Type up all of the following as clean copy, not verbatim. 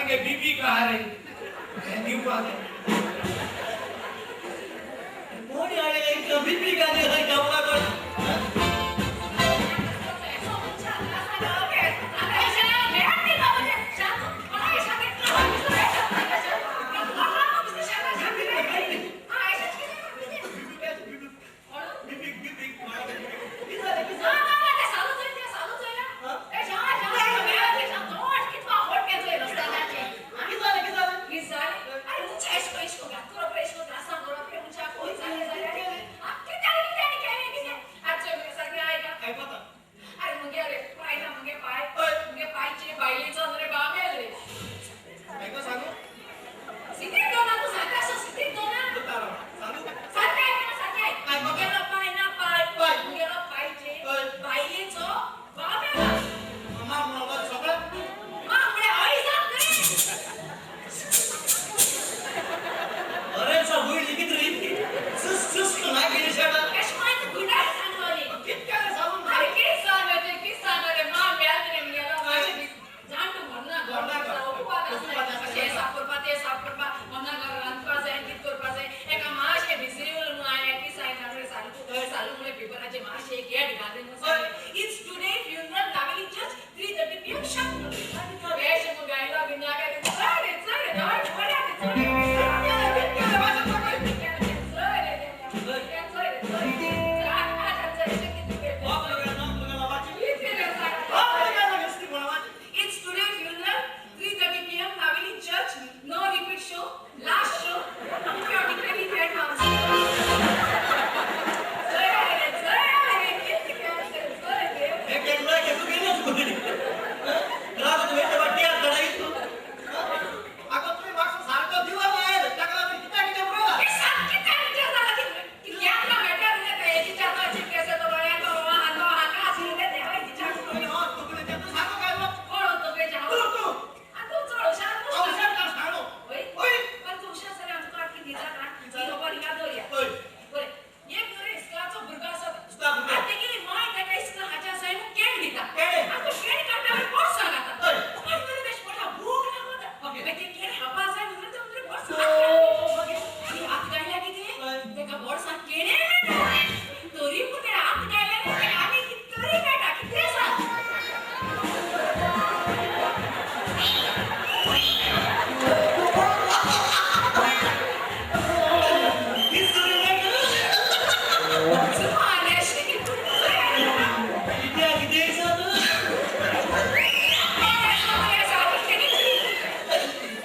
सारकें बीबी का रे दिवपा कोण हाडले बीबी का रे कपडा कर. It's today funeral Naveli Church 3:30 p.m. sharp. It's today funeral 3:30 p.m. Naveli Church. No repeat show. Last show. If you are declaring that house.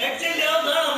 Actually, I'm not.